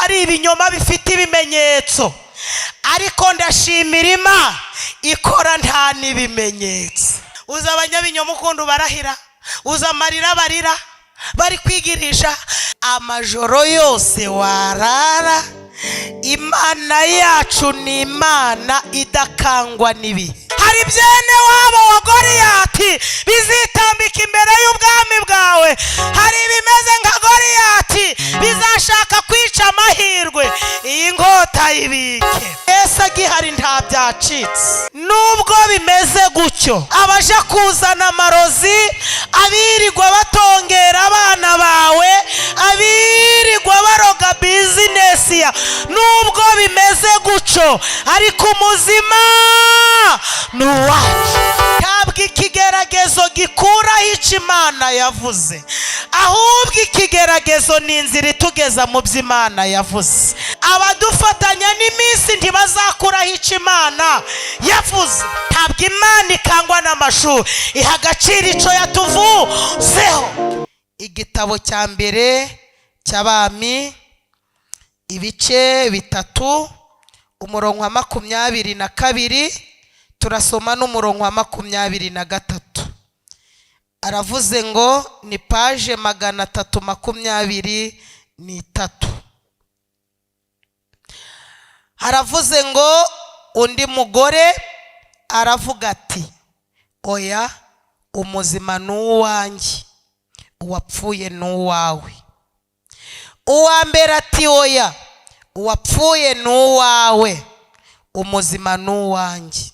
Hari ibinyoma bifite ibimenyetso, ariko ndashimira Imana ikora nta n'ibimenyetso. Uzi abanyabinyoma ukuntu barahira? Uzi amarira barira bari kwigirisha amajoro yose warara? Imana yacu ni Imana idakangwa n'ibihe. Hari byene wabo wa Goriyati bizitambika imbere y'ubwami bwawe. Hari ibimeze nka Goriyati bizashaka kwica amahirwe. Iyi nkota yibike. Yesu agihari, nta byacitse. Nubwo bimeze gutyo, abaje kuzana amarozi, abirirwa batongera abana bawe, abirirwa baroga business ya, nubwo bimeze gutyo, ariko umuzima ni uwacu. Ntabwo ikigeragezo gikuraho icyo Imana yavuze, ahubwo ikigeragezo ni inzira itugeza mu byo Imana yavuze. Abadufatanya n'iminsi ntibazakuraho icyo Imana yavuze. Ntabwo Imana ikangwa n'amashuri, iha agaciro icyo yatuvuzeho. Igitabo cya mbere cy'Abami, ibice 3, umurongo wa 22, turasoma n'umurongo wa 23. Aravuze ngo ni page 323. Haravuze ngo: "Undi mugore aravuga ati: 'Oya, umuzima ni uwanjye, uwapfuye ni uwawe.' Uwa mbere ati: 'Oya, uwapfuye ni uwawe, umuzima ni uwanjye.'"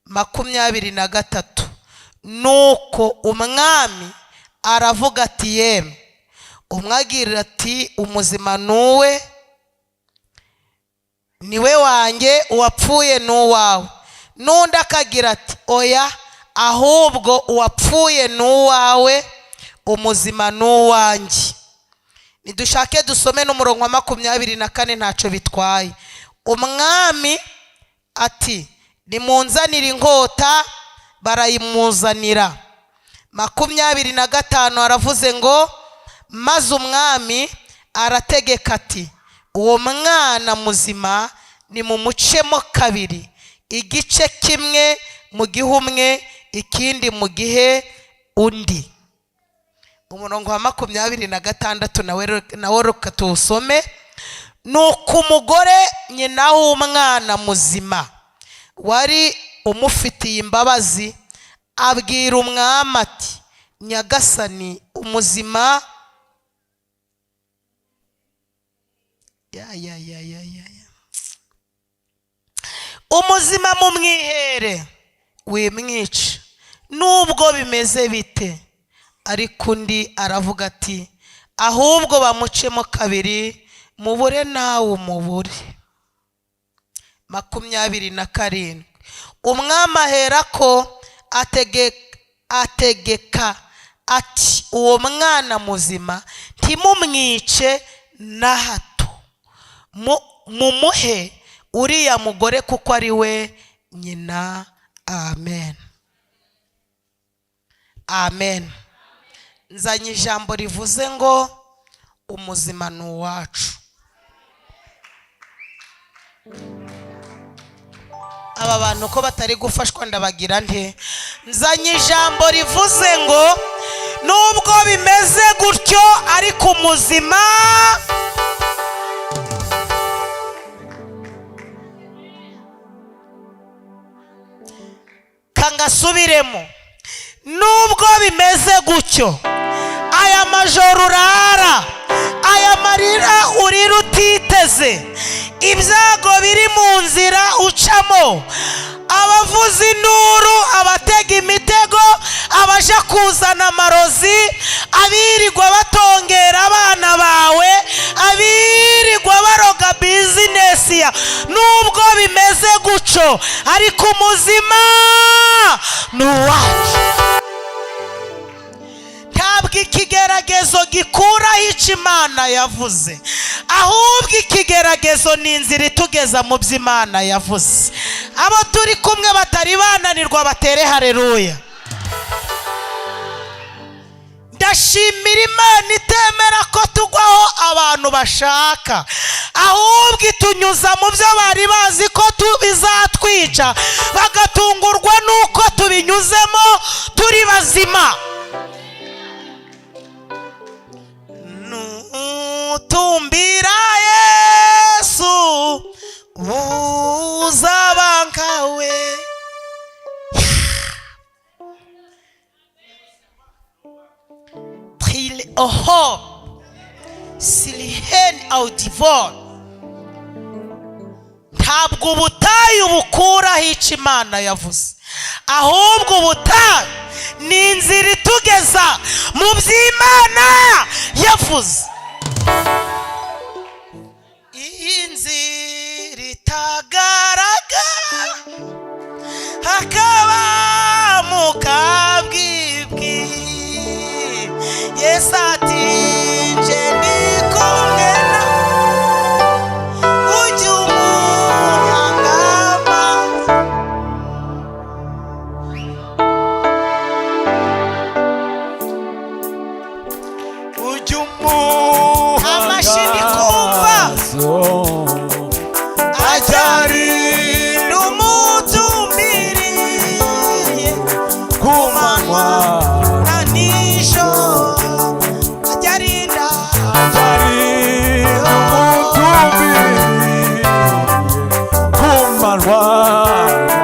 23: "Nuko umwami aravuga ati: 'Yemwe, umwe agira ati: umuzima ni uwe, niwe wanjye, uwapfuye ni uwawe, n'undi akagira ati: oya, ahubwo uwapfuye ni uwawe, umuzima ni uwanjye.'" Nidushake dusome n'umurongo wa 24, ntacyo bitwaye. "Umwami ati: 'Nimunzanire inkota.' Barayimuzanira." 25 aravuze ngo: "Maze umwami arategeka ati: 'Uwo mwana muzima nimumucemo kabiri, igice kimwe mu gihe umwe, ikindi mu gihe undi.'" Umurongo wa 26 nawe reka tuwusome. "Nuko umugore nyina w'umwana muzima wari umufitiye imbabazi abwira umwami ati: 'Nyagasani, umuzima ya ya ya ya ya ya, umuzima mumwihere, wimwica, nubwo bimeze bite.' Ariko undi aravuga ati: 'Ahubwo bamucemo kabiri, mubure nawe umubure.'" 27: "Umwami aherako ategeka ati: 'Uwo mwana muzima ntimumwice na hato, mumuhe uriya mugore kuko ari we nyina.'" Amen, amen. Nzanye ijambo rivuze ngo umuzima ni uwacu. Aba bantu ko batari gufashwa, ndabagira nte? Nzanye ijambo rivuze ngo nubwo bimeze gutyo, ariko umuzima. Kangasubiremo: nubwo bimeze gutyo, aya majoro urara, aya marira urira utiteze, ibyago biri mu nzira ucamo, abavuza induru, abatega imitego, abaje kuzana amarozi, abirirwa batongera abana bawe, abirirwa baroga business ya, nubwo bimeze gutyo, ariko umuzima ni uwacu. Ntabwo ikigeragezo gikuraho icyo Imana yavuze, ahubwo ikigeragezo ni inzira itugeza mu byo Imana yavuze. Abo turi kumwe batari bananirwa batere hareruya. Ndashimira Imana itemera ko tugwaho abantu bashaka. Ahubwo itunyuza mu byo bari bazi ko bizatwica, bagatungurwa n'uko tubinyuzemo turi bazima. Nutumbira Yesu, uzaba nkawe. Oho silihen audivor, ntabwo ubutayu bukuraho icyo Imana yavuze, ahubwo ubutayu ni inzira itugeza mu by'Imana yavuze. Iyi nzira itagaragara hakaba mu kabwibwi, Yesu ati: "Nje ndi kumwe na ujye umuhanga amaso." Ujye umuhanga Amashyi ndi kumva. amaso, ajyari N'umutumbiriye ku manywa na nijoro, ajya arinda. Ajyari umutumbiriye ku manywa na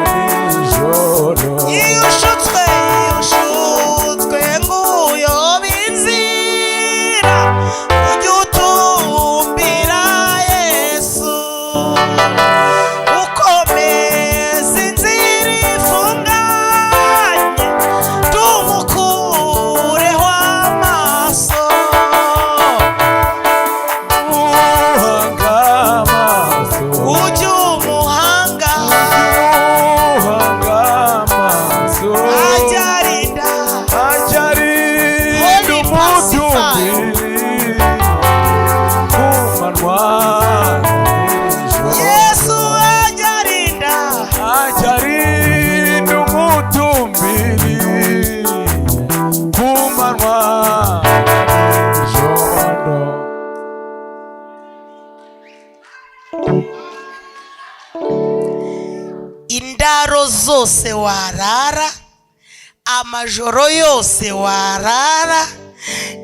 nijoro. Iyo ushutswe ngo uyobe inzira, ujye utumbira Yesu, ukomeza inzira ifunganye, tumukureho amaso. Umuhanga amaso. Ujye umuhanga. Umuhanga amaso. Ajya arinda. Ajyari Holy Pacifier. umutumbiriye ku manywa na nijoro. Yesu ajya arinda. Ajyarinda umutumbiri ku manywa na nijoro. Indaro zose warara, amajoro yose warara,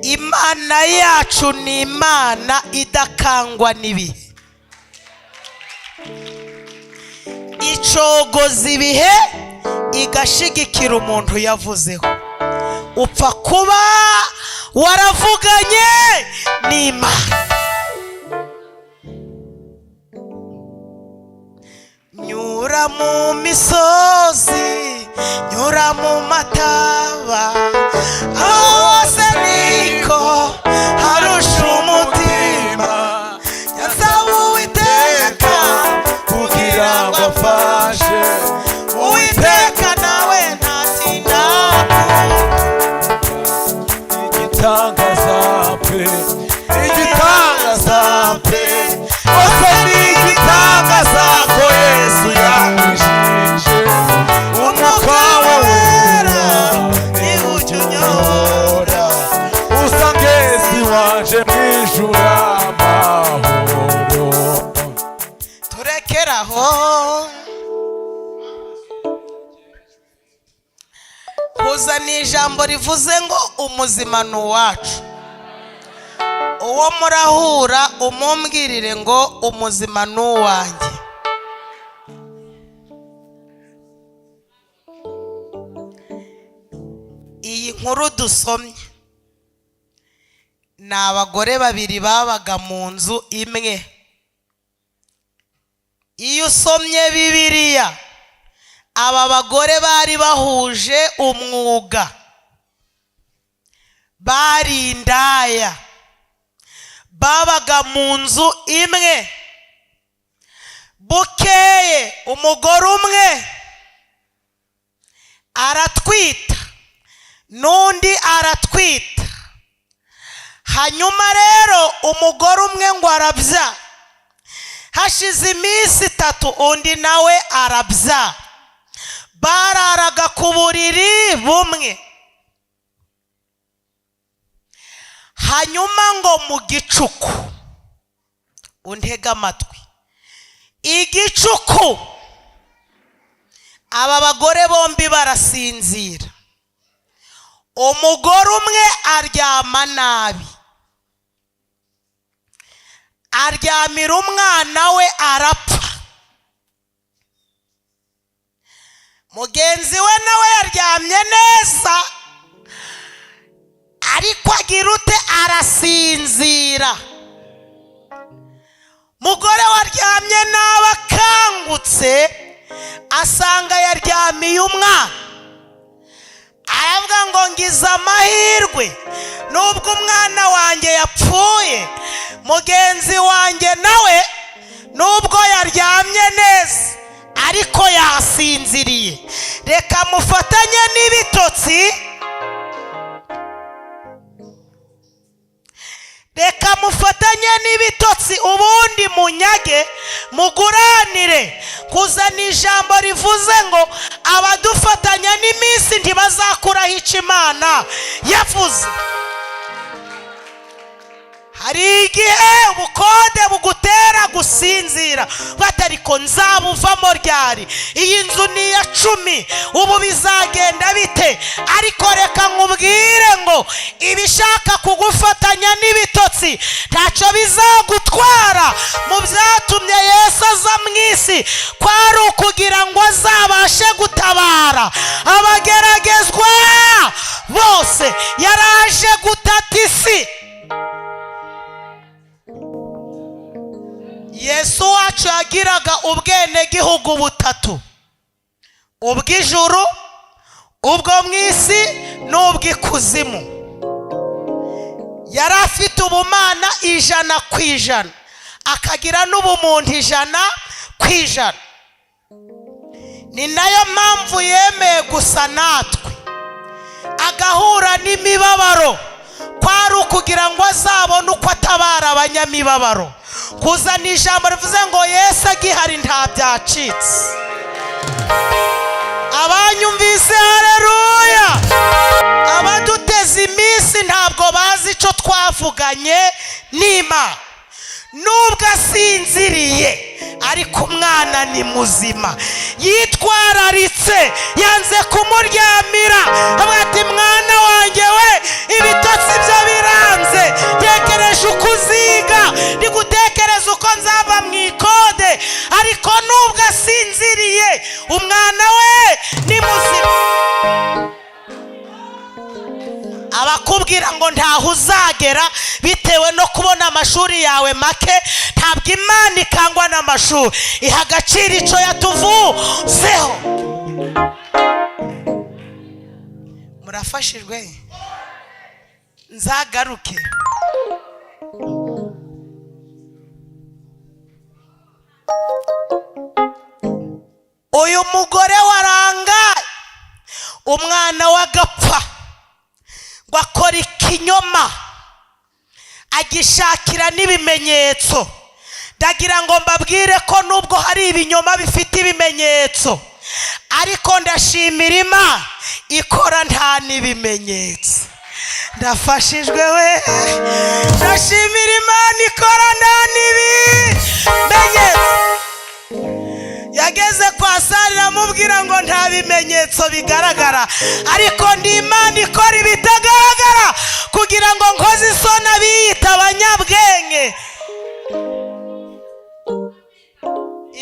Imana yacu ni Imana idakangwa n'ibihe, icogoza ibihe, igashigikira umuntu yavuzeho. Upfa kuba waravuganye n'Imana. Nyura mu misozi, nyura mu mataba, aho hose niko harusha umutima. Nyasaba Uwiteka kugira ngo afashe. Uwiteka nawe ntatinda. Igitangaza pe, igitangaza pe, ose ni igitangaza ko Yesu yakijije. Umwuka we wera Niba ujya unyobora, usangezi wanje mwijuru amahoro. Turekeraho kuzana ijambo rivuze ngo umuzima ni uwacu. Uwo murahura umumbwirire ngo umuzima ni uwanjye. Iyi nkuru dusomye ni abagore babiri babaga mu nzu imwe. Iyo usomye Bibiliya, aba bagore bari bahuje umwuga, bari indaya, babaga mu nzu imwe. Bukeye umugore umwe aratwita, n'undi aratwita. Hanyuma rero umugore umwe ngo arabya, hashize iminsi 3 undi nawe arabya. Bararaga ku buriri bumwe. Hanyuma ngo mu gicuku Untega amatwi. Igicuku, aba bagore bombi barasinzira. Umugore umwe aryama nabi, aryamira umwana we arapfa. Mugenzi we nawe yaryamye neza, ariko agira ute? Arasinzira. Mugore waryamye nabi akangutse asanga yaryamiye umwana, aravuga ngo: "Ngize amahirwe, nubwo umwana wanjye yapfuye, mugenzi wanjye nawe nubwo yaryamye neza ariko yasinziriye, reka mufatanye n'ibitotsi, reka mufatanye n'ibitotsi, ubundi munyage muguranire." Kuzana ijambo rivuze ngo abadufatanya n'iminsi ntibazakuraho icyo Imana yavuze. Hari igihe ubukode bugutera gusinzira, batariko nzabuvamo ryari? Iyi nzu ni iya 10, ubu bizagenda bite? Ariko reka nkubwire ngo ibishaka kugufatanya n'ibitotsi ntacyo bizagutwara. Mu byatumye Yesu aza mu isi kwari ukugira ngo azabashe gutabara abageragezwa bose. Yaraje gutata isi. Yesu wacu yagiraga ubwenegihugu butatu: ubw'ijuru, ubwo mu isi n'ubw'ikuzimu. Yari afite ubumana 100%, akagira n'ubumuntu 100%. Ni nayo mpamvu yemeye gusa natwe, agahura n'imibabaro, kwari ukugira ngo azabone uko atabara abanyamibabaro. Kuzana ijambo rivuze ngo Yesu agihari nta byacitse. Abanyumvise, hareruya! Abaduteza iminsi ntabwo bazi icyo twavuganye n'Imana. Nubwo asinziriye, ariko umwana ni muzima. Yitwararitse, yanze kumuryamira, avuga ati: "Mwana wanjye we, ibitotsi byo biranze, tekereje uko uziga, ndi gutekereza uko nzava mu ikode." Ariko nubwo asinziriye, umwana we ni muzima. Abakubwira ngo ntaho uzagera bitewe no kubona amashuri yawe make, ntabwo Imana ikangwa n'amashuri. Iha agaciro icyo yatuvuzeho. Murafashijwe? Nzagaruke. Uyu mugore warangaye, umwana w'agapfa, ngo akora ikinyoma, agishakira n'ibimenyetso. Ndagira ngo mbabwire ko nubwo hari ibinyoma bifite ibimenyetso, ariko ndashimira Imana ikora nta n'ibimenyetso. Ndafashijwe we! Ndashimira Imana ikora nta n'ibimenyetso. Yageze kwa Sara iramubwira ngo: "Nta bimenyetso bigaragara, ariko ndi Imana ikora ibitagaragara kugira ngo nkoze isoni abiyita abanyabwenge."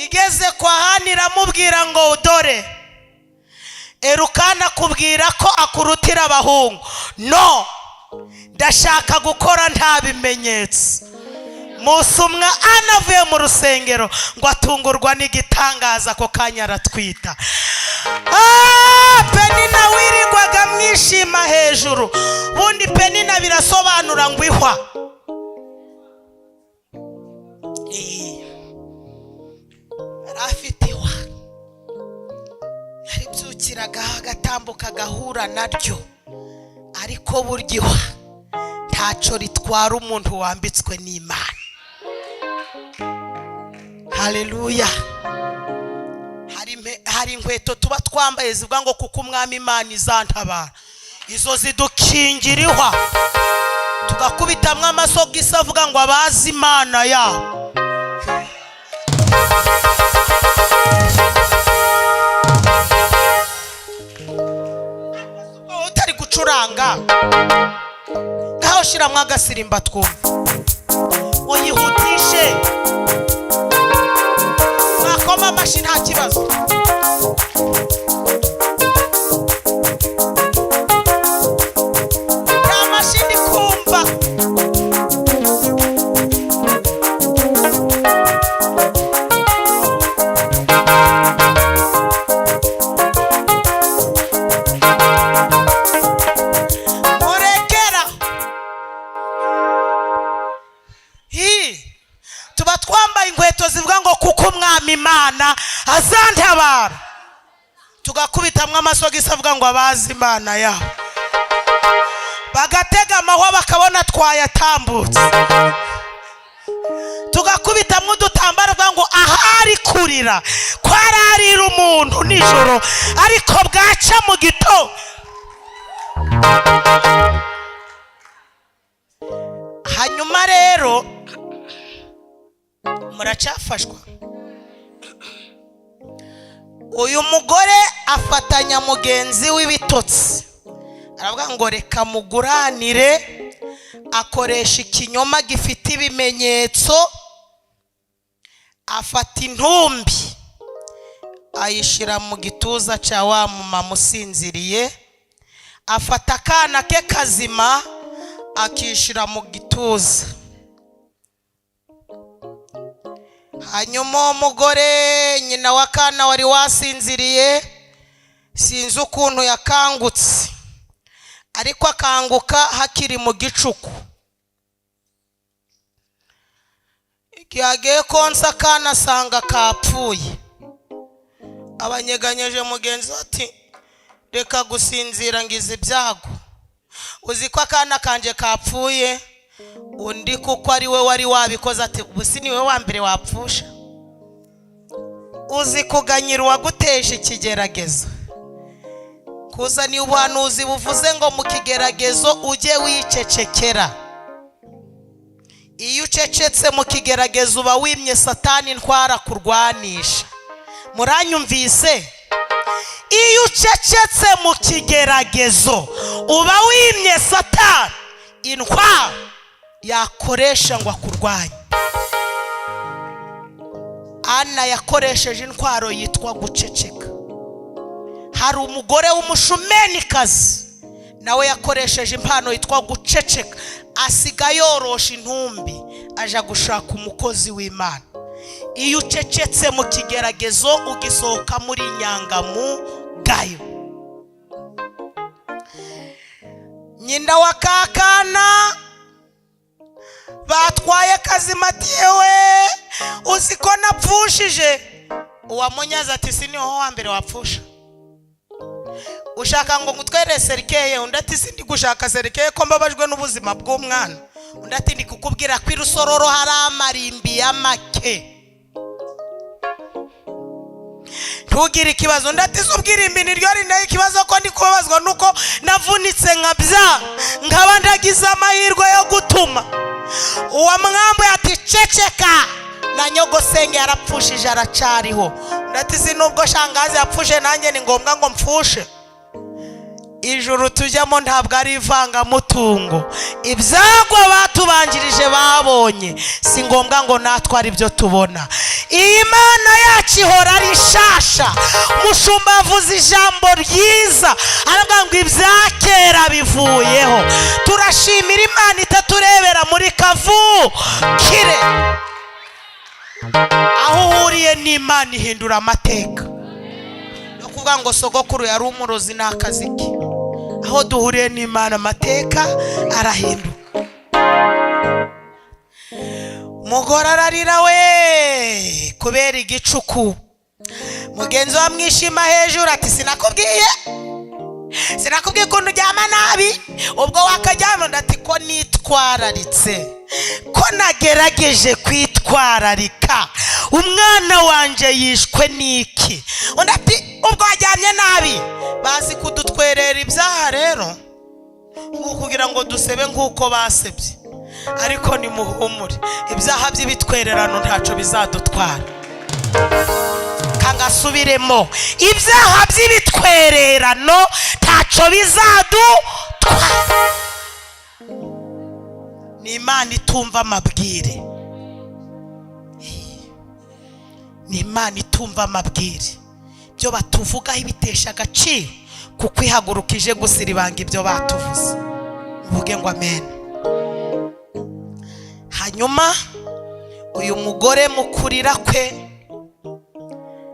Igeze kwa Hana iramubwira ngo: "Dore Erukana akubwira ko akurutira abahungu." No ndashaka gukora nta bimenyetso. Musumwa anavuye mu rusengero, ngo atungurwa n'igitangaza, ako kanya aratwita. Penina wirirwaga mwishima hejuru. Bundi Penina birasobanura ngo ihwa. Yari afite ihwa, yaribyukiraga agatambuka agahura naryo, ariko burya ihwa ntacyo ritwara umuntu wambitswe n'Imana. Haleluya! Hari inkweto tuba twambaye zivuga ngo: "Kuko Umwami Imana izantabara." Izo zidukingira ihwa, tugakubitamwo amasogisi avuga ngo: "Abazi Imana yabo." Murekera ngaho, shiramo agasirimba twumve, uyihutishe. Mwakoma amashyi, nta kibazo. Nta mashyi ndi kumva. Murekera. Hi, tuba twambaye inkweto zivuga ngo "Kuko Umwami Imana azantabara", tugakubitamwo amasogisi avuga ngo "Abazi Imana yabo", bagatega amahwa bakabona twayatambutse, tugakubitamwo udutambaro avuga ngo "Ahari kurira kwararira umuntu nijoro, ariko bwaca mu gitondo." Hanyuma rero muracafashwa. Uyu mugore afatanya mugenzi w'ibitotsi, aravuga ngo "Reka muguranire." Akoresha ikinyoma gifite ibimenyetso, afata intumbi ayishyira mu gituza cya wa mumama usinziriye, afata akana ke kazima akishyira mu gituza. Hanyuma uwo mugore, nyina w'akana wari wasinziriye, sinzi ukuntu yakangutse, ariko akanguka hakiri mu gicuku. Igihe agiye konsa akana, asanga kapfuye. Abanyeganyeje mugenzi we ati "Reka gusinzira, ngize ibyago, uzi ko akana kanje kapfuye?" Undi, kuko ari we wari wabikoze, ati "Ubu si niwe wa mbere wapfusha?" Uzi kuganyira uwaguteje ikigeragezo? Kuzaniye ubuhanuzi buvuze ngo mu kigeragezo ujye wicecekera. Iyo ucecetse mu kigeragezo, uba wimye Satani intwara kurwanisha. Muranyumvise? Iyo ucecetse mu kigeragezo, uba wimye Satani intwaro yakoresha ngo akurwanye. Ana yakoresheje intwaro yitwa guceceka. Hari umugore w'umushumenikazi, nawe yakoresheje impano yitwa guceceka, asiga yorosha intumbi, aja gushaka umukozi w'Imana. Iyo ucecetse mu kigeragezo, ugisohoka muri inyangamugayo. Nyina wa kakana batwaye kazima ati "Yewe, uzi ko napfushije?" Uwamunyaze ati "Si niho wa mbere wapfusha? Ushaka ngo ngutwere cercueil?" Undi ati "Sindi gushaka cercueil, ko mbabajwe n'ubuzima bw'umwana." Undi ati "Ndi kukubwira ko iRusororo hari amarimbi ya make, ntugire ikibazo." Undi ati "Si ubwirimbi niryo rinteye ikibazo, ko ndi kubabazwa nuko navunitse nkabya, nkaba ndagize amahirwe yo gutuma." Uwo mwambuye ati "Ceceka, na nyogosenge yarapfushije, aracariho." Undi ati "Si nubwo shangazi yapfushe, nanjye ni ngombwa ngo mpfushe?" Ijuru tujyamo ntabwo ari ivangamutungo. Ibyago batubanjirije babonye, si ngombwa ngo natwe ari byo tubona. Iyi Mana yacu ihora ari shasha. Mushumba avuze ijambo ryiza, aravuga ngo ibya kera bivuyeho. Turashimira Imana itaturebera muri kavukire. Aho uhuriye n'Imana, ihindura amateka. No kuvuga ngo sogokuru yari umurozi ni akazi ke. Aho duhuriye n'Imana, amateka arahinduka. Umugore ararira we kubera igicuku. Mugenzi we amwishima hejuru ati "Sinakubwiye? Sinakubwiye ukuntu uryama nabi? Ubwo wakaryama." Undi ati "Ko nitwararitse, ko nagerageje kwitwararika, umwana wanje yishwe n'iki?" Undi ati "Ubwo wajyamye nabi." Bazi kudutwerera ibyaha rero kugira ngo dusebe nk'uko basebye, ariko nimuhumure, ibyaha by'ibitwererano ntacyo bizadutwara. Kangasubiremo: ibyaha by'ibitwererano ntacyo bizadutwara. Ni Imana itumva amabwire, ni Imana itumva amabwire. Ibyo batuvugaho ibitesha agaciro, kuko ihaguruka ije gusiribanga ibyo batuvuze. Uvuge ngo amen. Hanyuma uyu mugore mu kurira kwe,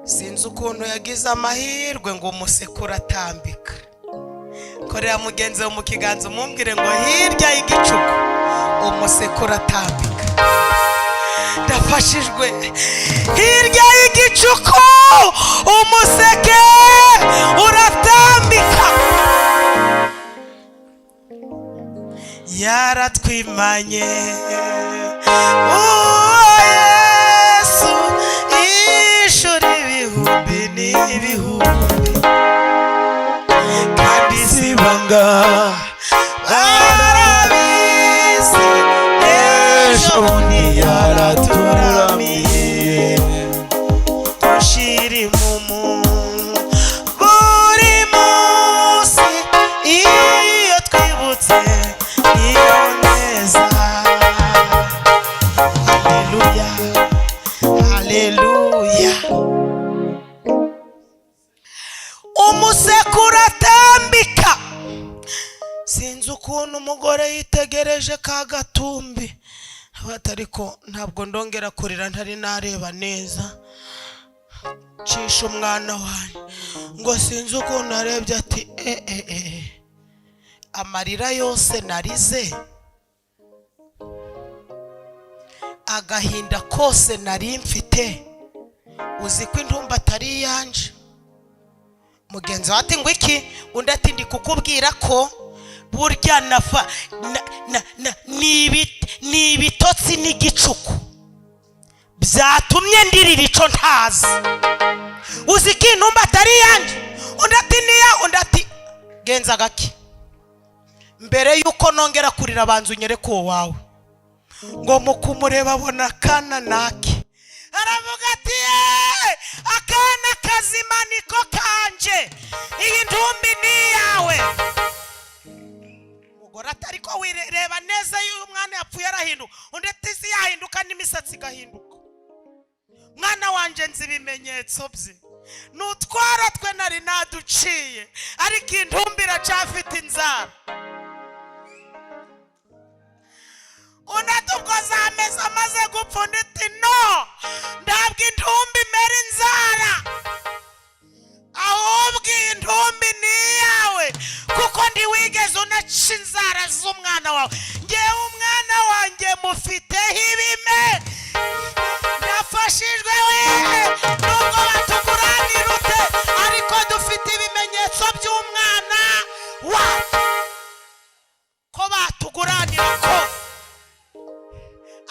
sinzi ukuntu yagize amahirwe ngo umuseke uratambika. Korera mugenzi we mu kiganza, umumbwire ngo hirya y'igicuku umuseke uratambika. Ndafashijwe. Hirya y'igicuku umuseke uratambika. Yaratwimanye uwo Yesu ishuri ibihumbi n'ibihumbi, kandi si ibanga, barabizi, ejo bundi yaraturamiye. Dushira imumu buri munsi iyo twibutse iyo neza. Haleluya, haleluya. Umuseke uratambika. Sinzi ukuntu umugore yitegereje ka gatumbi, ariko ntabwo ndongera kurira ntari nareba neza cisha umwana wanjye. Ngo sinzi ukuntu arebye ati e e e, amarira yose narize, agahinda kose nari mfite, uzi ko intumbi atari iyanje? Mugenzi we ati ngo iki? Undi ati ndi kukubwira ko burya nafa ni ibitotsi n'igicuku byatumye ndirira ico ntazi. Uzi ko intumbi atari iyanjye? Undi ati niya. Undi ati genza gake, mbere yuko nongera kurira banza unyereke uwo wawe. Ngo mu kumureba abona akana nake, aravuga ati yeee, akana kazima niko kanje, iyi ntumbi ni iyawe. Umugore ati ariko wireba neza, iyo umwana yapfuye arahinduka. Undi ati isi yahinduka n'imisatsi igahinduka. Mwana wanje nzi ibimenyetso bye, nutwara twe nari naduciye, ariko iyi ntumbi iracyafite inzara. Undi ati ubwo zameze amaze gupfa? Undi ati no, ntabwo intumbi imera inzara, ahubwo iyi ntumbi ni iyawe, kuko ntiwigeze unaca inzara z'umwana wawe. Ngewe umwana wanjye mufiteho ibime. Nafashijwe we. Nubwo batuguranira ute, ariko dufite ibimenyetso by'umwana wacu. Ko batuguranira ko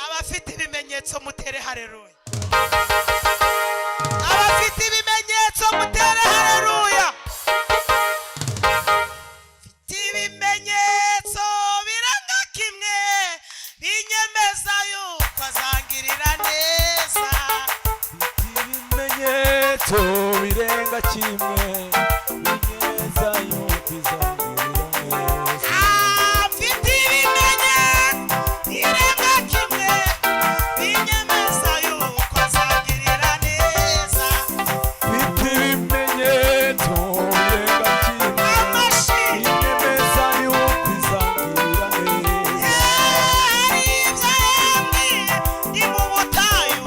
abafite ibimenyetso mutere haleluya, abafite ibimenyetso mutere haleluya. Mfite ibimenyetso biranga kimwe binyemeza yuko azangirira neza. Ibimenyetso birenga kimwe binyemeza yuko izangirira neza. Ah, mfite ibimenyetso birenga kimwe binyemeza yuko azangirira neza. Mfite ibimenyetso birenga kimwe Amashi binyemeza yuko izangirira neza. Hari ibyo yambwiye ndi mu butayu,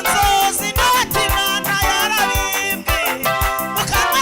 nzozi noti Imana yarabimbwiye mu kanwa.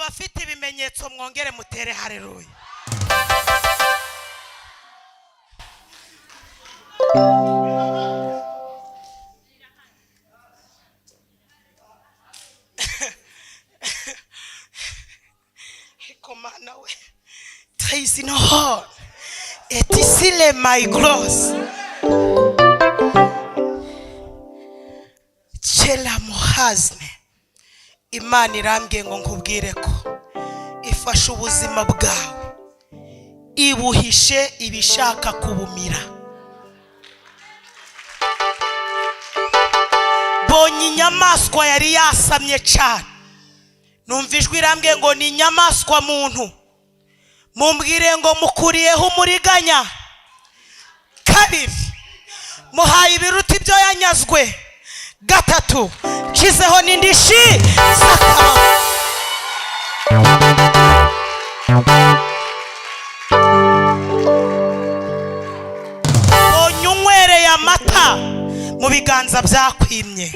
Abafite ibimenyetso mwongere mutere haleluya. Komana we trayisinohor etisile my gross chela muhazne. Imana irambwiye ngo nkubwire ko ifashe ubuzima bwawe, ibuhishe ibishaka kubumira. Bonye inyamaswa yari yasamye cyane, numva ijwi irambwiye ngo ni inyamaswa muntu, mumbwire ngo mukuriyeho umuriganya. Kabiri, muhaye ibiruta ibyo yanyazwe. Gatatu, nshyizeho n'indishi z'akababaro. Mbonye unywereye amata mu biganza byakwimye,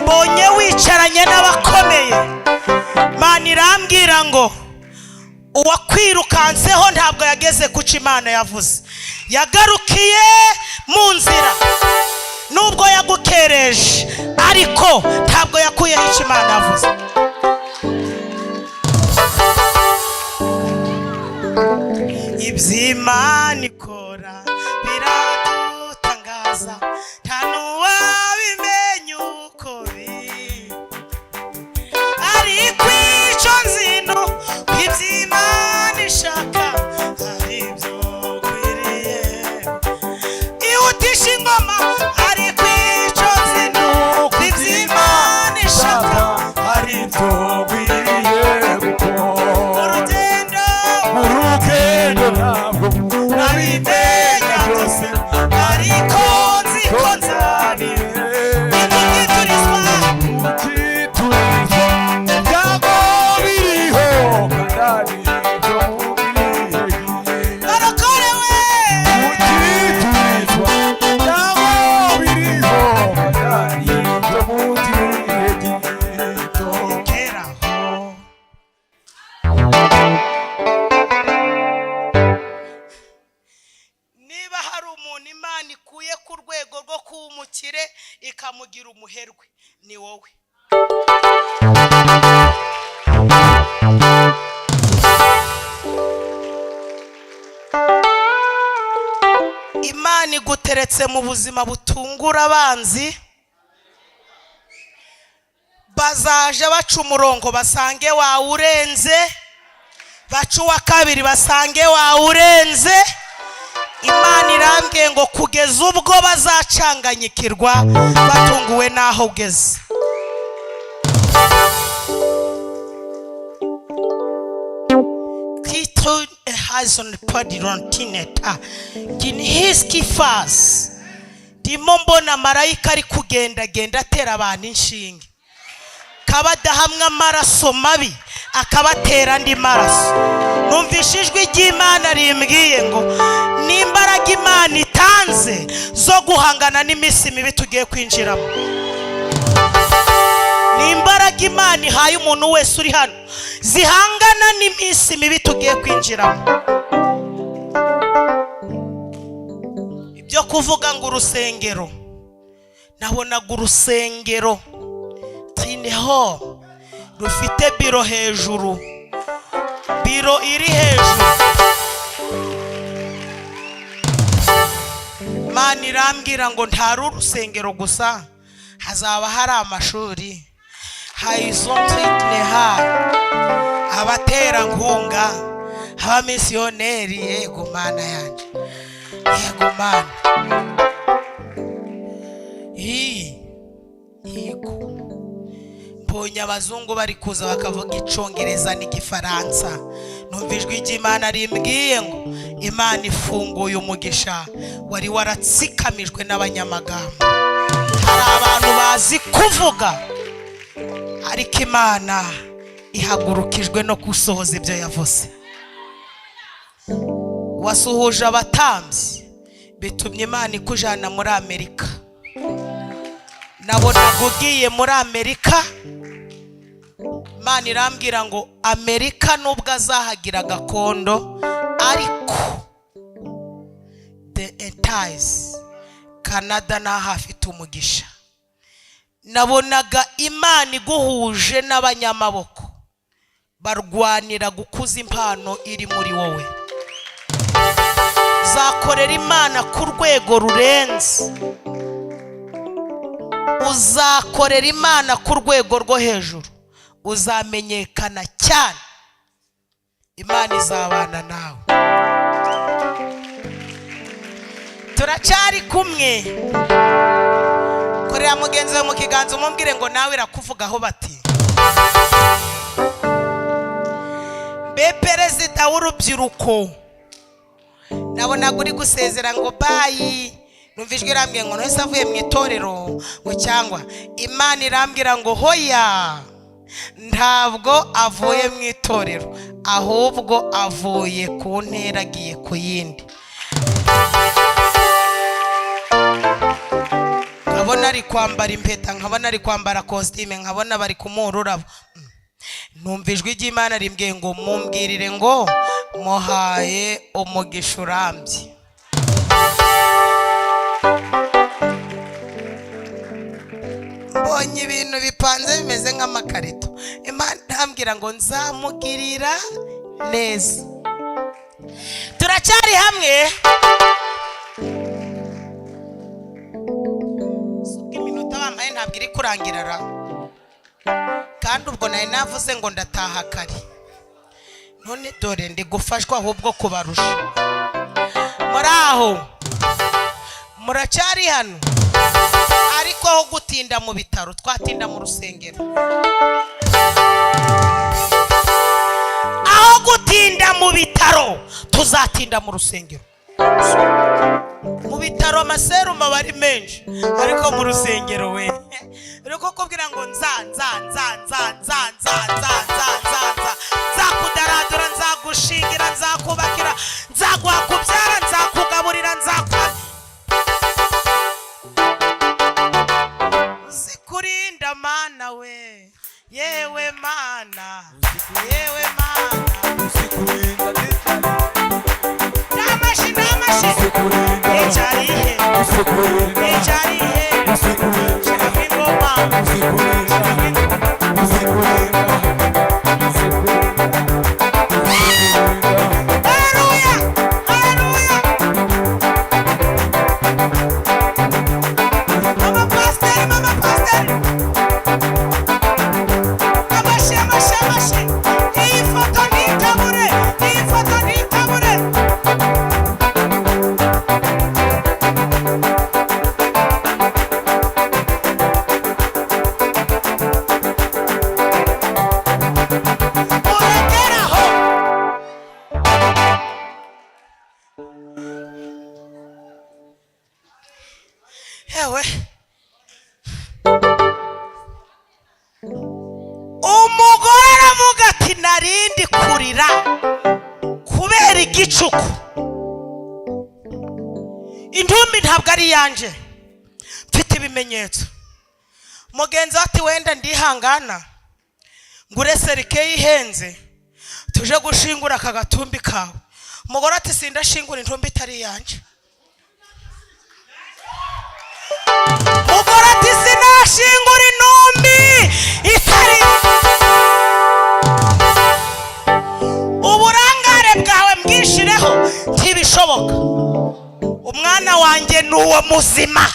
mbonye wicaranye n'abakomeye. Mana irambwira ngo uwakwirukanseho ntabwo yageze kuco Imana yavuze, yagarukiye mu nzira. Nubwo yagukereje, ariko ntabwo yakuyeho icyo Imana yavuze. Iby'Imana ikora biradutangaza, nta n'uwabimenya uko biri, ariko icyo nzi ni uko iby'Imana ishaka ari byo ukwiriye. Ihutisha ingoma, ariko icyo nzi ni uko iby'Imana ishaka ari byo nkwiriye gukora. Urugendo Mu rugendo ntabwo nabimenya byose, ariko nzi ko nzabimenya. Igiturizwa Ukiturizwa ibyago biriho kandi ari byo nkwiriye. Barokorewe. Ukiturizwa ibyago biriho kandi ari byo mu gihe gito. Geraho. Niba hari umuntu Imana ikuye ku rwego rwo kuba umukire ikamugira umuherwe, ni wowe. Imana iguteretse mu buzima butungura abanzi, bazaje baca umurongo basange wawurenze, baca uwa kabiri basange wawurenze. Imana irambwiye ngo kugeza ubwo bazacanganyikirwa batunguwe n'aho ugeze. Kitron ehazon padirontineta ginhiski fas. Ndimo mbona marayika ari kugendagenda atera abantu inshinge, kabadahamwe amaraso mabi akabatera andi maraso. Numvishe ijwi ry'Imana rimbwiye ngo ni imbaraga Imana itanze zo guhangana n'iminsi mibi tugiye kwinjiramo. Ni imbaraga Imana ihaye umuntu wese uri hano zihangana n'iminsi mibi tugiye kwinjiramo. Ibyo kuvuga ngo urusengero, nabonaga urusengero tineho rufite biro hejuru, biro iri hejuru. Imana irambwira ngo ntari urusengero gusa, hazaba hari amashuri, hayizontineha, abaterankunga, abamisiyoneri. Yego Mana yanjye, yego Mana. Hi, yego. Mbonye abazungu bari kuza bakavuga Icongereza n'Igifaransa. Numva ijwi ry'Imana rimbwiye ngo Imana ifunguye umugisha wari waratsikamijwe n'abanyamagambo. Hari abantu bazi kuvuga, ariko Imana ihagurukijwe no gusohoza ibyo yavuze. Wasuhuje abatambyi, bitumye Imana ikujana muri Amerika. Nabonaga ugiye muri Amerika. Imana Imana irambwira ngo Amerika nubwo azahagira gakondo, ariko the entize Canada naho afite umugisha. Nabonaga Imana iguhuje n'abanyamaboko barwanira gukuza impano iri muri wowe. Uzakorera Imana ku rwego rurenze, uzakorera Imana ku rwego rwo hejuru, uzamenyekana cyane, Imana izabana nawe. Turacyari kumwe? Korera mugenzi wawe mu kiganza, umubwire ngo nawe irakuvugaho. Bati mbe perezida w'urubyiruko, nabonaga uri gusezera ngo bye. Numva ijwi irambwiye ngo ntese avuye mu itorero, ngo cyangwa Imana irambwira ngo hoya, ntabwo avuye mu itorero, ahubwo avuye ku ntera agiye ku yindi. Nkabona ari kwambara impeta, nkabona ari kwambara kositime, nkabona bari kumuha ururabo. Numva ijwi ry'Imana rimbwiye ngo mumbwirire ngo muhaye umugisha urambye. Mbonye ibintu bipanze bimeze nk'amakarito. Imana irambwira ngo nzamugirira neza. Turacyari hamwe? Ubwo iminota bampaye ntabwo iri kurangira ra, kandi ubwo nari navuze ngo ndataha kare. None dore ndi gufashwa ahubwo kubarusha. Muri aho muracyari hano? Ariko aho gutinda mu bitaro twatinda mu rusengero, aho gutinda mu bitaro tuzatinda mu rusengero. Mu bitaro amaserumu aba ari menshi, ariko mu rusengero we uri kukubwira ngo nza nza nza nza nza nza nza nza nza nza nzakudaradura, nzagushingira, nzakubakira, nzaguha kubyara, nzakugaburira, nzakuha zikurinda. Mana we, yewe Mana, yewe Mana. Usikurinda nitari. N'amashi, n'amashi. Usikurinda. Icarihe. Usikurinda. Icarihe. Usikurinda. Shaka ingoma. Usikurinda. Shaka ingoma. Usikurinda. Usikurinda. Haleluya, haleluya! Mama pasiteri, mama pasiteri, amashi, amashi, amashi! Iyi foto ntitabure, iyi foto ntitabure. Urekeraho. Yewe, umugore aravuga ati narindi kurira kubera igicuku, intumbi ntabwo ari iyanjye, mfite ibimenyetso. Mugenzi we ati wenda ndihangana ngure cercueil ihenze, tuje gushingura aka gatumbi kawe. Umugore ati sindashingura intumbi itari iyanjye. Umugore ati sinashingura intumbi itari. Uburangare bwawe mbwishireho, ntibishoboka, umwana wanjye ni uwo muzima.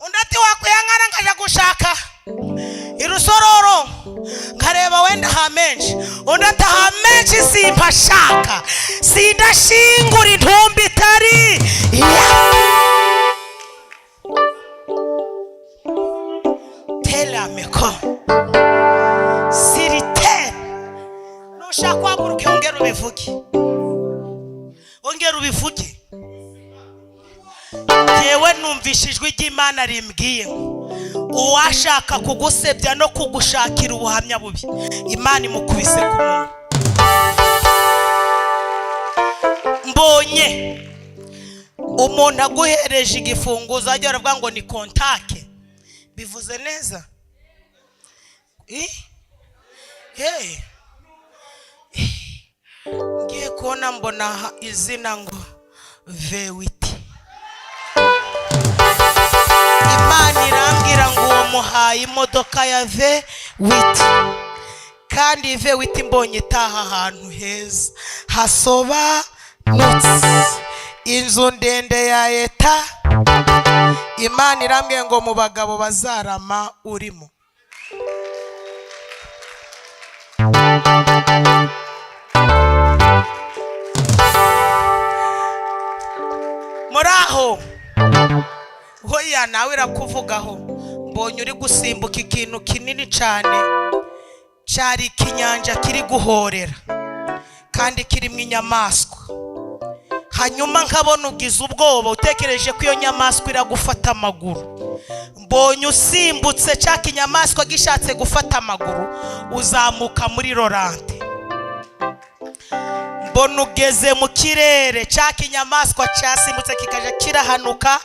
Undi ati wakwihangana nkajya gushaka irusororo, nkareba wenda ha menshi. Undi ati aha menshi simpashaka, sindashingura intumbi itari iya. Terameko siritere. Nushaka guhaguruka wongere ubivuge, wongere ubivuge. Yewe, numvishe ijwi ry'Imana rimbwiye ngo uwashaka kugusebya no kugushakira ubuhamya bubi, Imana imukubise ku munwa. Mbonye umuntu aguhereje igifunguzo, ajya aravuga ngo ni kontake. Bivuze neza. Eh? Hey. Ngiye kubona mbona izina ngo V8. Imana irambwira ngo uwo muhaye imodoka ya V8, kandi V8 mbonye itaha ahantu heza hasobanutse, inzu ndende ya eta. Imana irambwiye ngo mu bagabo bazarama urimo. Muri aho hoya nawe irakuvugaho. Mbonye uri gusimbuka ikintu kinini cyane, cyari ikinyanja kiri guhorera kandi kirimo inyamaswa. Hanyuma nkabona ugize ubwoba, utekereje ko iyo nyamaswa iragufata amaguru. Mbonye usimbutse cya kinyamaswa gishatse gufata amaguru, uzamuka muri rorante. Mbona ugeze mu kirere, cya kinyamaswa cyasimbutse kikajya kirahanuka,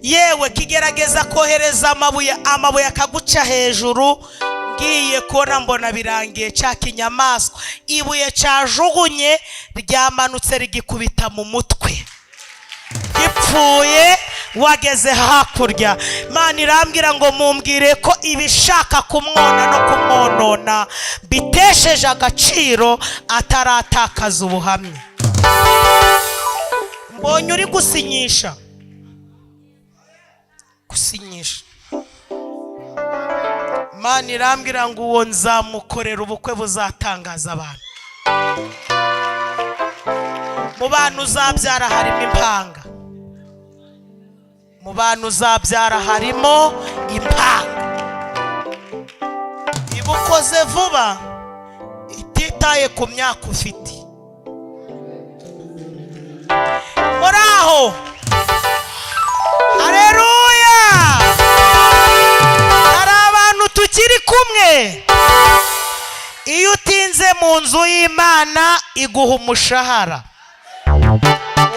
yewe kigerageza kohereza amabuye, amabuye akaguca hejuru. Ngiye kubona mbona birangiye, cya kinyamaswa ibuye cyajugunye ryamanutse rigikubita mu mutwe, gipfuye. Wageze hakurya. Imana irambwira ngo mumbwire ko ibishaka kumwona no kumwonona bitesheje agaciro, ataratakaza ubuhamya. Mbonye uri gusinyisha, gusinyisha. Imana irambwira ngo uwo nzamukorera ubukwe buzatangaza abantu. Mu bantu uzabyara harimo impanga, mu bantu uzabyara harimo impanga. Iba ukoze vuba ititaye ku myaka ufite. Muri aho, hareruya! Hari abantu tukiri kumwe. Iyo utinze mu nzu y'Imana iguha umushahara.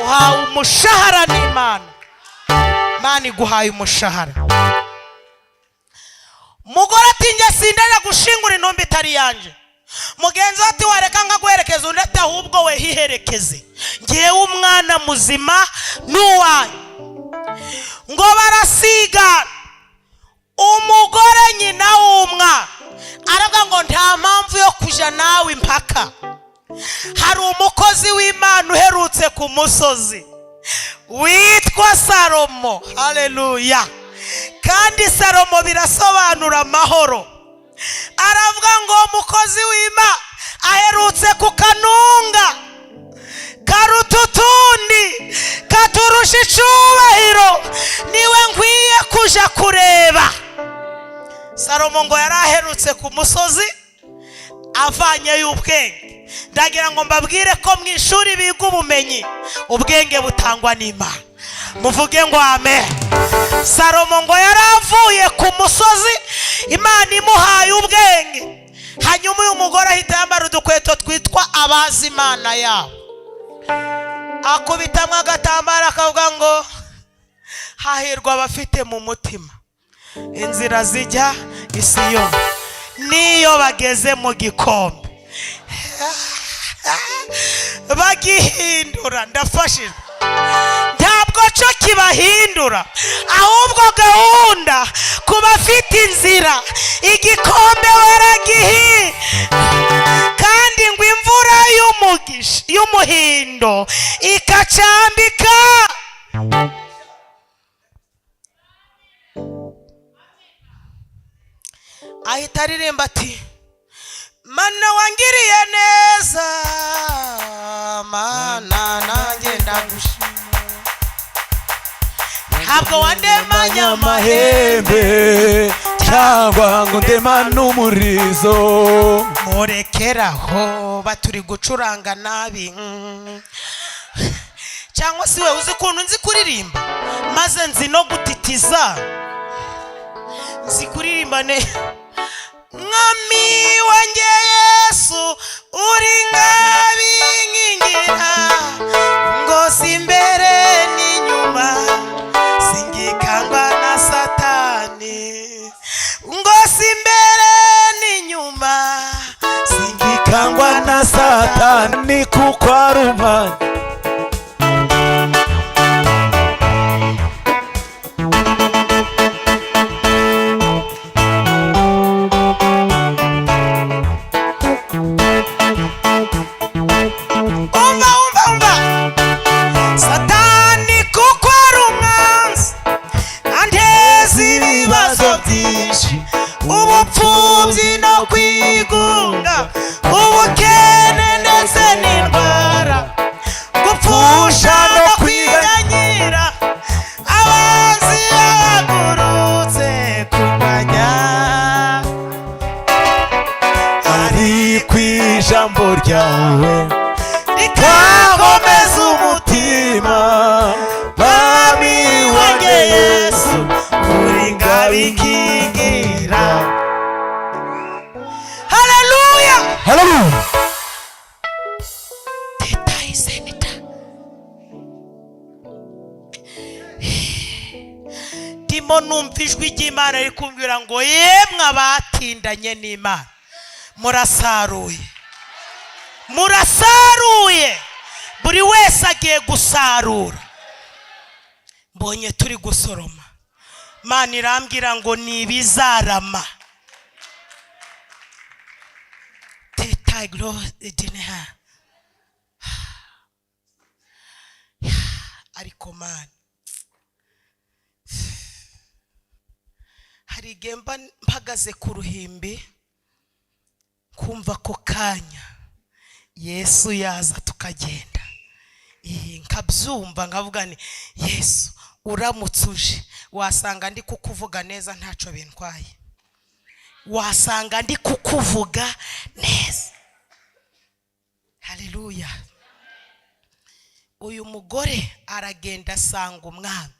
Uhawe umushahara n'Imana, Imana iguhaye umushahara. Umugore ati: "Njye sindajya gushingura intumbi itari yanjye." Mugenzi we ati: "Wareka nkaguherekeza." Undi ati: "Ahubwo we hiherekeze, ngewe umwana muzima n'uwanyu." Ngo barasiga. Umugore nyina w'umwana aravuga ngo nta mpamvu yo kujya nawe impaka, hari umukozi w'Imana uherutse ku musozi witwa Salomo. Haleluya! Kandi Salomo birasobanura amahoro. Aravuga ngo umukozi w'Imana aherutse ku kanunga karuta utundi, katurusha icubahiro, niwe nkwiye kuja kureba. Salomo ngo yari aherutse ku musozi avanyeyo ubwenge. Ndagira ngo mbabwire ko mu ishuri biga ubumenyi, ubwenge butangwa n'Imana. Muvuge ngo amen. Salomo ngo yari avuye ku musozi, Imana imuhaye ubwenge. Hanyuma uyu mugore ahita yambara udukweto twitwa abazi Imana yabo, akubitamo agatambaro, akavuga ngo hahirwa abafite mu mutima inzira zijya Isiyoni, n'iyo bageze mu gikombe bagihindura. Ndafashijwe. Ntabwo cyo kibahindura, ahubwo gahunda ku bafite inzira, igikombe waragihi. Kandi ngo imvura y'umugisha y'umuhindo ikacambika. Ahita aririmba ati: "Mana wangiriye neza, Mana nanjye ndagushima, ntabwo wandemanye amahembe amahembe cyangwa ngo ndemane umurizo." Murekeraho, baturi gucuranga nabi. Cyangwa se we uzi ukuntu nzi kuririmba, maze nzi no gutitiza, nzi kuririmba ne. Mwami wanjye Yesu, uri ngabinkingira, ngo si imbere n'inyuma, singikangwa na Satani, ngo si imbere n'inyuma. Satani kuko ari umwana. Umva, umva, umva! Satani kuko ari umwanzi, anteza ibibazo byinshi, ubupfubyi no kwigunga, ubukene ndetse n'indwara, gupfusha no kwiganyira, abanzi bahagurutse kurwanya. Ari ku ijambo ryawe rikakomeza umutima, Mwami wanjye Yesu, uri ngabikingira. Haleluya! Haleluya! Teta isenita. Ndimo numva ijwi ry'Imana riri kumbwira ngo: "Yemwe abatindanye n'Imana, murasaruye, murasaruye, buri wese agiye gusarura." Mbonye turi gusoroma. Imana irambwira ngo ni ibizarama. Teta igro dineha. Ariko Mana, hari igihe mba mpagaze ku ruhimbi, kumva ako kanya Yesu yaza tukagenda. Nkabyumva, nkavuga ni: "Yesu, uramutse uje wasanga ndi kukuvuga neza, ntacyo bintwaye, wasanga ndi kukuvuga neza." Haleluya! Uyu mugore aragenda, asanga umwami,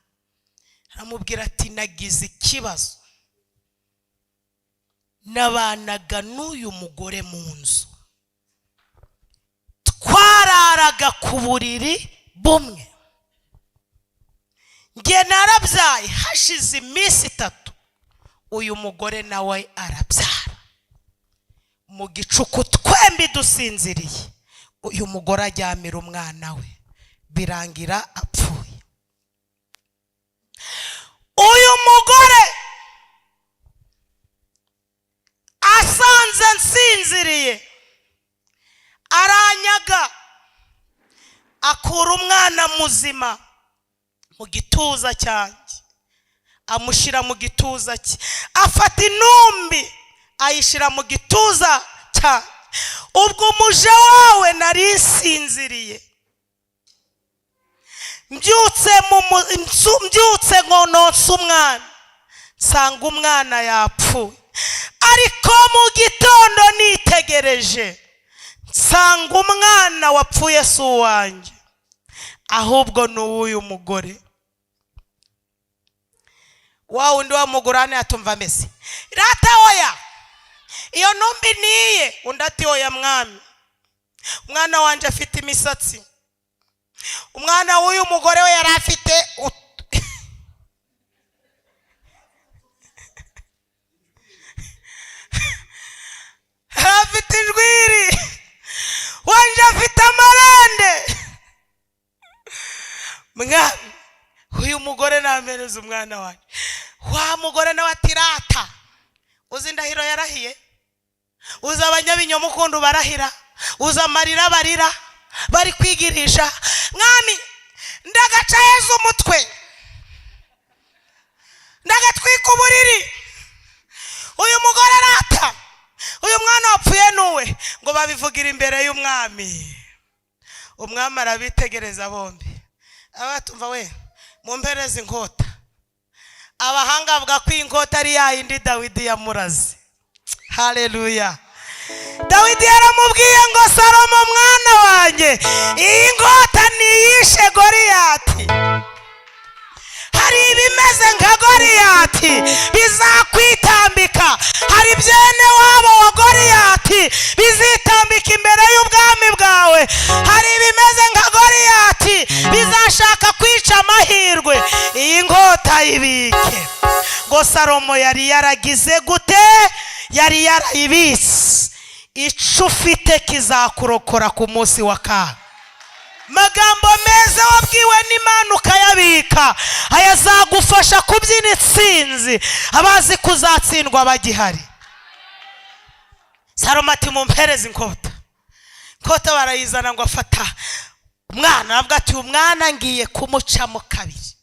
aramubwira ati: "Nagize ikibazo, nabanaga n'uyu mugore mu nzu, twararaga ku buriri bumwe. Njye narabyaye, hashize iminsi 3 uyu mugore nawe arabyara. Mu gicuku twembi dusinziriye, uyu mugore ajyamira umwana we, birangira apfuye. Uyu mugore asanze nsinziriye, aranyaga, akura umwana muzima mu gituza cyanjye, amushyira mu gituza cye, afata intumbi ayishyira mu gituza cyanjye. Ubwo umuja wawe nari nsinziriye, mbyutse ngo nonse umwana, nsanga umwana yapfuye. Ariko mu gitondo nitegereje, nsanga umwana wapfuye si uwanjye, ahubwo ni uw'uyu mugore." Wa wundi wamugurane atumva ameze rata: "Oya, iyo ntumbi niye." Undi ati: "Oya mwami, umwana wanjye afite imisatsi, umwana w'uyu mugore we yari afite yari afite injwiri, wanjye afite amarande. Mwami, uyu mugore nampereza umwana wanjye." Wa mugore nawe ati: "Rata, uzi indahiro yarahiye, uzi abanyabinyoma ukuntu barahira, uzi amarira barira bari kwigirisha. Mwami, ndagaca heza umutwe, ndagatwika uburiri. Uyu mugore arata, uyu mwana wapfuye nuwe." Ngo babivugira imbere y'umwami. Umwami arabitegereza bombi, abatumva we: "Mumpereze inkota." Abahanga bavuga ko iyi nkota ari ya yindi Dawidi yamuraze. Haleluya! Dawidi yaramubwiye ngo: "Salomo mwana wanjye, iyi nkota niyishe Goriyati. Hari ibimeze nka Goriyati bizakwitambika, hari byene wabo wa Goriyati bizitambika imbere y'ubwami bwawe, hari ibimeze nka Goriyati bizashaka kwica amahirwe. Iyi nkota ibike." Ngo Salomo yari yaragize gute? Yari yarayibitse. Icyo ufite kizakurokora ku munsi wa kaga. Magambo meza wabwiwe n'Imana ukayabika, ayazagufasha kubyina intsinzi abazi kuzatsindwa bagihari. Salomo ati: "Mumpereze inkota." Inkota barayizana, ngo afata umwana, aravuga ati: "Umwana ngiye kumucamo kabiri."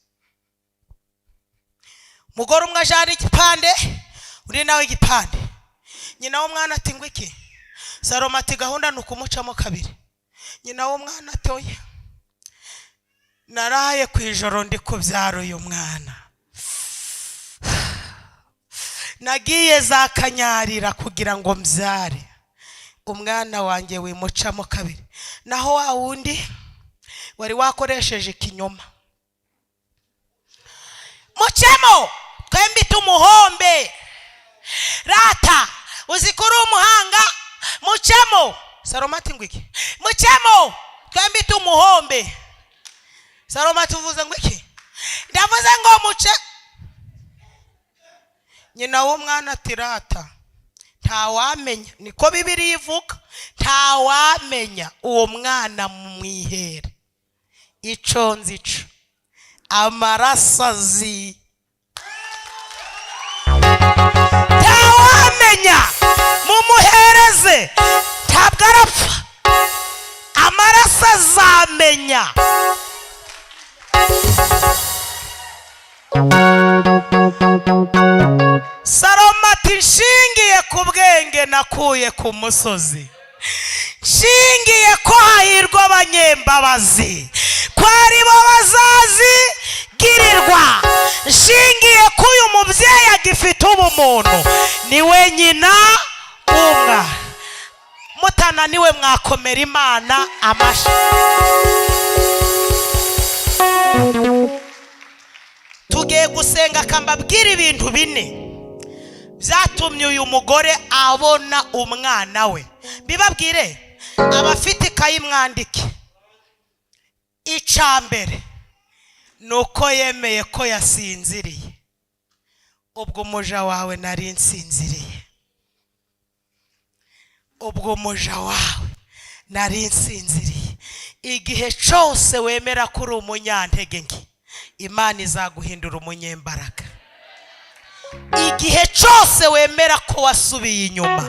Umugore umwe ajana igipande, undi nawe igipande. Nyina w'umwana ati: "Ngo iki?" Salomo ati: "Gahunda ni ukumucamo kabiri." Nyina w'umwana ati: "Oya, naraye ku ijoro ndi kubyara uyu mwana, nagiye za Kanyarira kugira ngo mbyare umwana wanjye, wimucamo kabiri." Naho wa wundi wari wakoresheje ikinyoma: "Mucemo twembi tumuhombe. Rata uzi ko uri umuhanga, mucemo." Salomo ati: "Ngo iki?" "Mucemo twembi tumuhombe." Salomo ati: "Uvuze ngo iki?" "Ndavuze ngo muce." Nyina w'umwana ati: "Rata, ntawamenya, niko Bibiliya ivuga, ntawamenya, uwo mwana mwihere. Ico nzi ico, amaraso azi, ntawamenya, mumuhereze, ntabwo arapfa, amaraso azamenya." Salomo ati: "Nshingiye ku bwenge nakuye ku musozi, nshingiye ko hahirwa abanyembabazi, ko ari bo bazazigirirwa, nshingiye ko uyu mubyeyi agifite ubumuntu, ni we nyina w'umwana." Mutananiwe mwakomera Imana amashyi. Tugiye gusenga, akambabwira ibintu bine byatumye uyu mugore abona umwana we. Bibabwire, abafite ikayi mwandike. Icya mbere ni uko yemeye ko yasinziriye. Ubwo umuja wawe nari nsinziriye, ubwo umuja wawe nari nsinziriye. Igihe cyose wemera ko uri umunyantege nke, Imana izaguhindura umunyembaraga. Igihe cyose wemera ko wasubiye inyuma,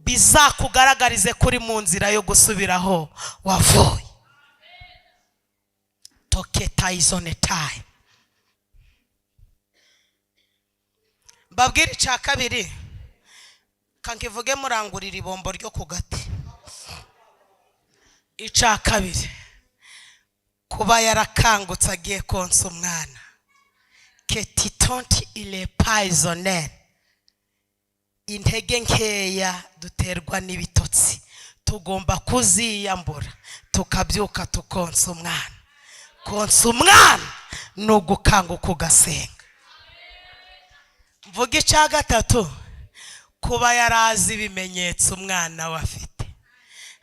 bizakugaragarize ko uri mu nzira yo gusubiraho wavuye. Toketayizone tayi. Mbabwire icya kabiri, kankivuge murangurira ibombo ryo ku gati. Icya kabiri, kuba yarakangutse agiye konsa umwana. Ketitonti ile payizoneri. Intege nkeya duterwa n'ibitotsi tugomba kuziyambura, tukabyuka tukonsa umwana. Konsa umwana ni ugukanguka ugasenga. Mvuga icya gatatu, kuba yarazi ibimenyetso umwana we afite.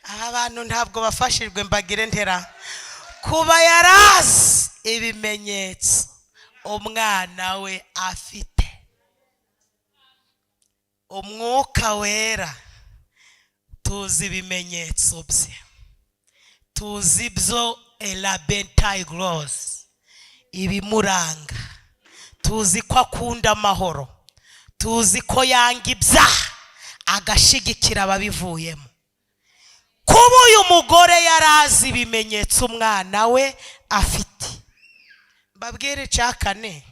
Aba bantu ntabwo bafashijwe, mbagire ntera. Kuba yarazi ibimenyetso umwana we afite, Umwuka Wera tuzi ibimenyetso bye, tuzi ibyo elabentayi gorosi ibimuranga, tuzi ko akunda amahoro, tuzi ko yanga ibyaha agashigikira ababivuyemo. Kuba uyu mugore yarazi ibimenyetso umwana we afite. Mbabwire icya kane,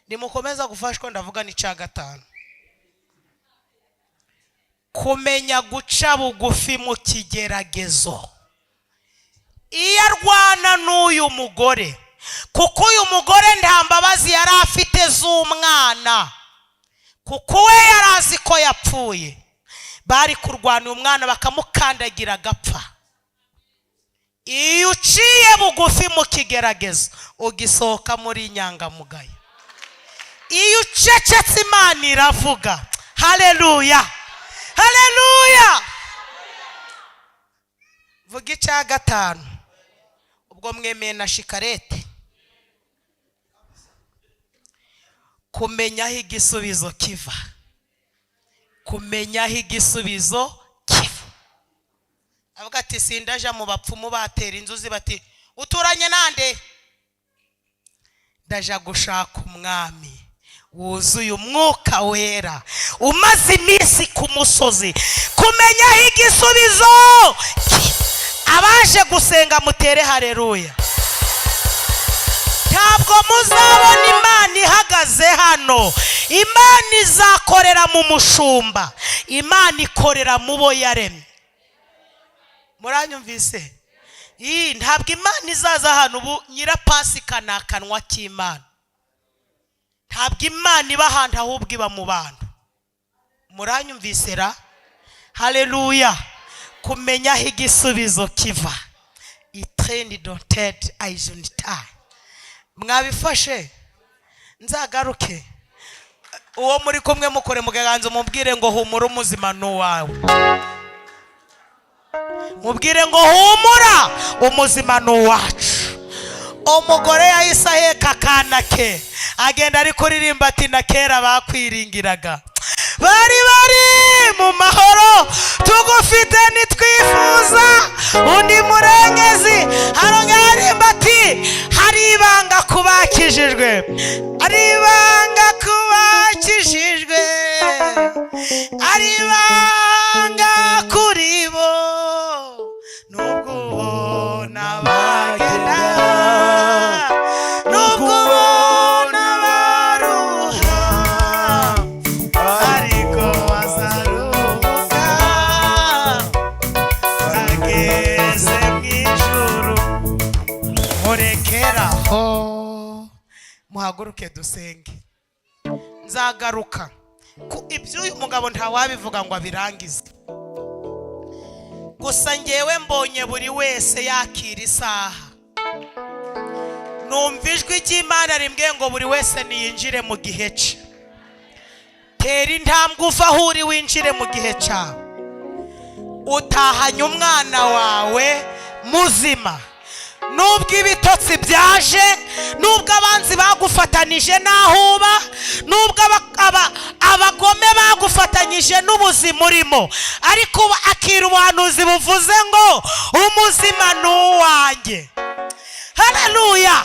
nimukomeza gufashwa ndavuga n'icya gatanu. Kumenya guca bugufi mu kigeragezo. Iyo arwana n'uyu mugore, kuko uyu mugore nta mbabazi yari afite z'umwana, kuko we yari azi ko yapfuye, bari kurwana uyu mwana bakamukandagira agapfa. Iyo uciye bugufi mu kigeragezo, ugisohoka muri inyangamugayo. Iyo ucecetse, Imana iravuga. Haleluya, haleluya! Vuga icya gatanu, ubwo mwemeye na shikarete. Kumenya aho igisubizo kiva, kumenya aho igisubizo kiva. Avuga ati: "Sindaja mu bapfumu batera inzuzi bati uturanye nande. Ndaja gushaka umwami wuzuye Umwuka Wera, umaze iminsi ku musozi, kumenya aho igisubizo." Abaje gusenga mutere hareruya. Ntabwo muzabona Imana ihagaze hano. Imana izakorera mu mushumba. Imana ikorera mu bo yaremye. Muranyumvise? Ii, ntabwo Imana izaza hano. Ubu Nyirapasika ni akanwa k'Imana. Ntabwo Imana iba ahantu, ahubwo iba mu bantu. Muranyumvise ra? Haleluya! Kumenya aho igisubizo kiva. Itreni doted ayizunita. Mwabifashe? Nzagaruke. Uwo muri kumwe mukore mu kiganza, umubwire ngo: "Humura, umuzima ni uwawe." Mubwire ngo: "Humura, umuzima ni uwacu." Umugore yahise aheka akana ke, agenda ari kuririmba ati: "Na kera bakwiringiraga bari mu mahoro, tugufite ntitwifuza undi murengezi." Arongera aririmba ati: "Hari ibanga ku bakijijwe, hari ibanga ku bakijijwe, hari ibanga kuri bo, nubwo ubona bagenda, nubwo ubona baruha, ariko bazaruhuka bageze mu ijuru." Murekeraho, muhaguruke dusenge. Nzagaruka ku iby'uyu mugabo, ntawabivuga ngo abirangize. Gusa ngewe mbonye buri wese yakira isaha. Numva ijwi ry'Imana rimbwiye ngo buri wese niyinjire mu gihe cye. Tera intambwe uva aho uri, winjire mu gihe cyawe. Utahanye umwana wawe muzima. Nubwo ibitotsi byaje, nubwo abanzi bagufatanije n'aho uba, nubwo abagome bagufatanyije n'ubuzima urimo, ariko ubu akira ubuhanuzi buvuze ngo: "Umuzima ni uwanjye." Haleluya!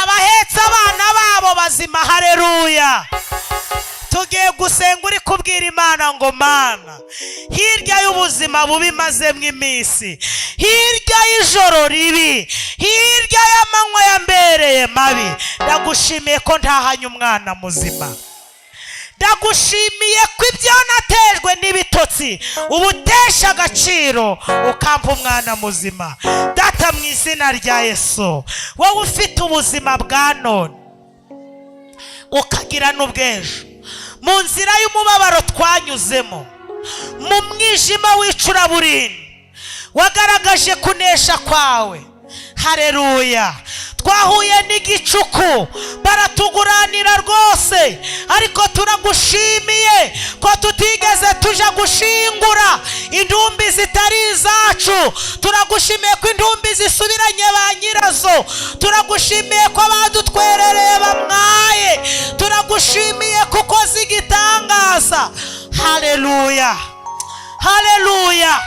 Abahetse abana babo bazima, haleluya! Tugiye gusenga uri kubwira Imana ngo: "Mana, hirya y'ubuzima bubi mazemo iminsi, hirya y'ijoro ribi, hirya y'amanywa yambereye mabi, ndagushimiye ko ntahanye umwana muzima. Ndagushimiye ko ibyo natejwe n'ibitotsi ubutesha agaciro, ukampa umwana muzima." Data, mu izina rya Yesu, wowe ufite ubuzima bwa none ukagira n'ubw'ejo, mu nzira y'umubabaro twanyuzemo, mu mwijima w'icuraburindi, wagaragaje kunesha kwawe. Hareruya! Twahuye n'igicuku, baratuguranira rwose, ariko turagushimiye ko tutigeze tuja gushingura intumbi zitari izacu. Turagushimiye ko intumbi zisubiranye ba nyirazo. Turagushimiye ko abadutwerereye bamwaye. Turagushimiye kuko zigitangaza. Haleluya, haleluya,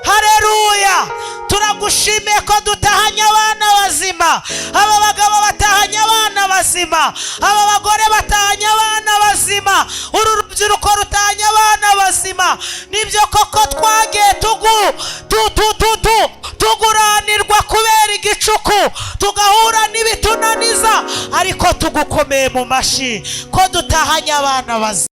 haleluya! Turagushimiye ko dutahanye abana bazima. Aba bagabo batahanye abana bazima, aba bagore batahanye abana bazima, uru rubyiruko rutahanye abana bazima. Nibyo koko, twagiye tugu tu tu tu tu tuguranirwa kubera igicuku, tugahura n'ibitunaniza, ariko tugukomeye mu mashi ko dutahanye abana bazima.